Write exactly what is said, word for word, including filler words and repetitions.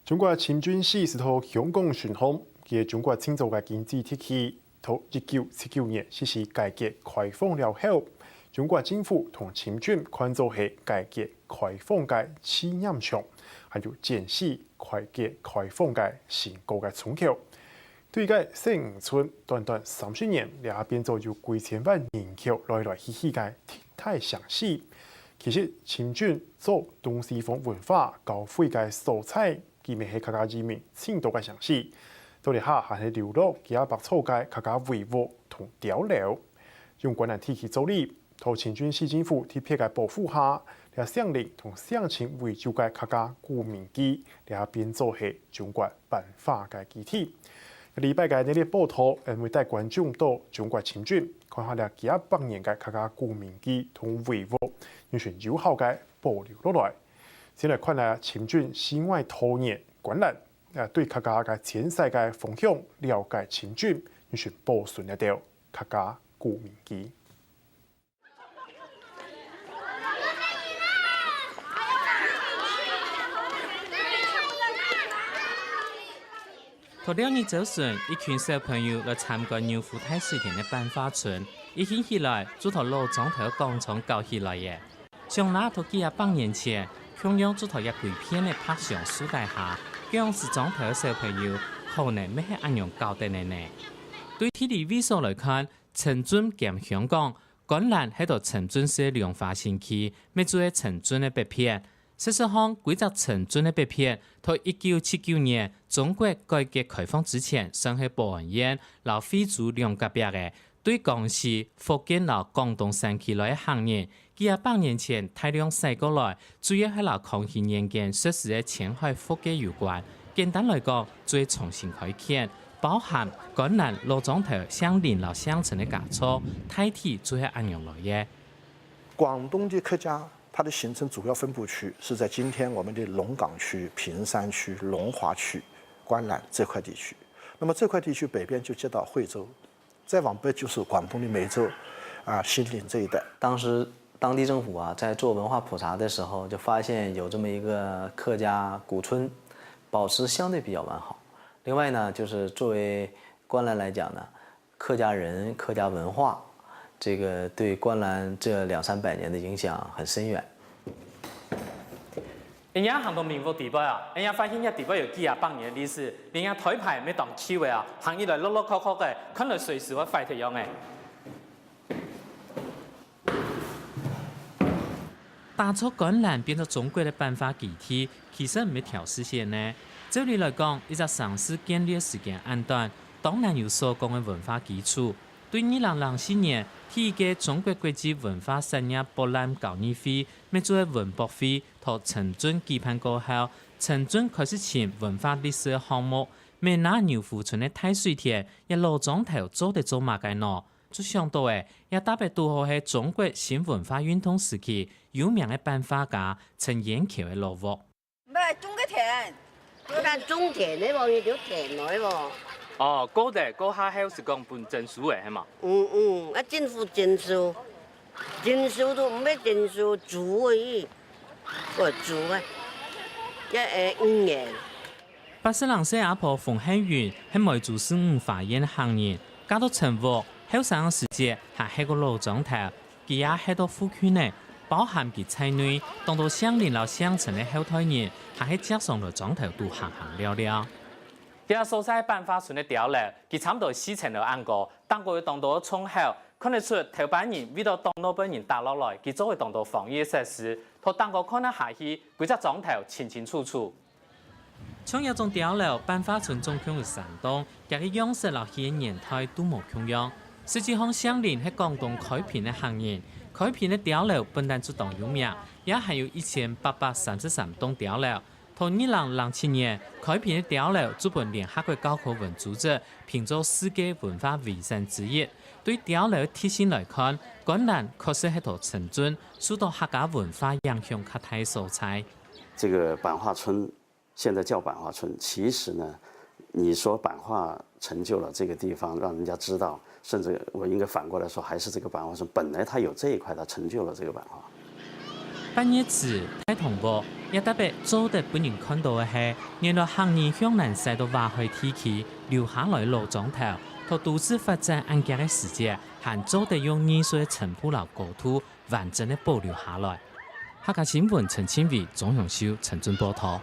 中國深圳市係在香港順風，佢係中國盡早个經濟特區。到一九七九年實施改革開放了後，中國政府同深圳看做係改革開放个試驗場，還有展示改革開放个成果个窗口。對該細漁村，短短三十年，這下變做有幾千萬人口來來去去个特大城市。其實，深圳做東西方文化交匯个所在， 佢乜係客家移民盡多个城市。到這下還係留落幾下百座个客家圍屋同碉樓。用觀瀾地區做例，在深圳市政府特別个保護下，這省人同省城為主个客家古民居，這變做係中國版畫个基地。這禮拜个日日報導，𠊎會帶觀眾到中國深圳，看下這幾下百年个客家古民居同圍屋，仰般有效个保留落來。 先來看下深圳市外桃園觀瀾，啊，對客家个遷徙个方向了解深圳，仰般保存這兜客家古民居。在尞日朝晨，一群小朋友來參觀牛湖大水田个粄花村，一興起來就在老庄頭廣場搞起來了。 想拿在幾下百年前，共樣就在這歸片个白牆樹底下，該央時庄頭个小朋友可能乜係恁樣搞等个呢。對地理位所來看，深圳兼香港，觀瀾係在深圳市个兩花新區，乜就係深圳个北片。事實上，歸隻深圳个北片，在一九七九年中國改革開放之前，算係寶安縣摎惠州兩隔壁个， 對江西、福建摎廣東山區來个客人，幾下百年前大量徙過來，主要係摎康熙年間實施个遷海復界有關。簡單來講，就係重新開墾，包含觀瀾、老庄頭、相鄰摎相城个家族，大體就係恁樣來个。廣東的客家，它的形成主要分布區是在今天我們的龍崗區、坪山區、龍華區、觀瀾這塊地區。那麼這塊地區北邊就接到惠州， 再往北就是廣東的梅州，啊，興寧這一帶。當時當地政府啊，在做文化普查的時候，就發現有這麼一個客家古村，保持相對比較完好。另外呢，就是作為觀瀾來講呢，客家人、客家文化，這個對觀瀾這兩三百年的影響很深遠。 恁樣行到民屋底背啊，恁樣發現這底背有幾下百年个歷史，連這台牌乜當舊个啊，行起來落落確確个，看來隨時會壞忒樣仔。打造觀瀾變做中國个粄花基地，其實毋係調時間呢。照理來講，一隻城市建立个時間恁短，當難有所講个文化基礎。 對二零零四年，第一屆中國國際文化產業博覽交易會，乜就係文博會，在深圳舉辦過後，深圳開始尋文化歷史个項目，乜拿牛湖村个大水田，這老庄頭做得做麼个呢？就想到了，這特別堵好係中國新文化運動時期有名个粄花家陳延橋个老屋。 毋係，種个田。該種田个無，你就田來無？哦，過得過下後係講分徵收个，係嘛？嗯，嗯，啊，政府徵收，徵收都毋係徵收，租而已，哦，租啊，這，呃，五年。八十零歲阿婆馮漢雲係梅州市五華縣个客人，嫁到陳屋，後生个時節還歇過老庄頭， 佢也歇到附近呢，包含佢在內，當多鄉鄰摎鄉親个後代人，還係輒常來庄頭肚行行尞尞。這所在粄花村个碉樓，佢差毋多四層樓恁高，頂高有當多个窗口，看得出頭擺人為著擋老輩人打落來，佢做个當多防禦个設施，對頂高看啊下去，歸隻庄頭清清楚楚。 像這種碉樓，粄花村總共有三棟，佢个樣式摎起个年代都無共樣。實際上，姓林係廣東開平个客人，開平个碉樓本來就當有名，也還有一千八百三十三棟碉樓。到二零零七年，開平个碉樓就分聯合國教科文組織評做世界文化遺產之一。對碉樓个特性來看，觀瀾確實係在深圳受到客家文化影響較大个所在。這個粄花村 現在叫粄花村，其實呢，你說粄花成就了這個地方，讓人家知道，甚至我應該反過來說，還是這個粄花村本來它有這一塊，它成就了這個粄花。半月池、大同屋，這搭仔做得分人看著个係，原來客人向南徙到華海地區留下來个老庄頭，在都市發展恁遽个時節，還做得用藝術个程度摎高度完整个保留下來。客家新聞陳慶偉、鍾永秀、陳俊報導。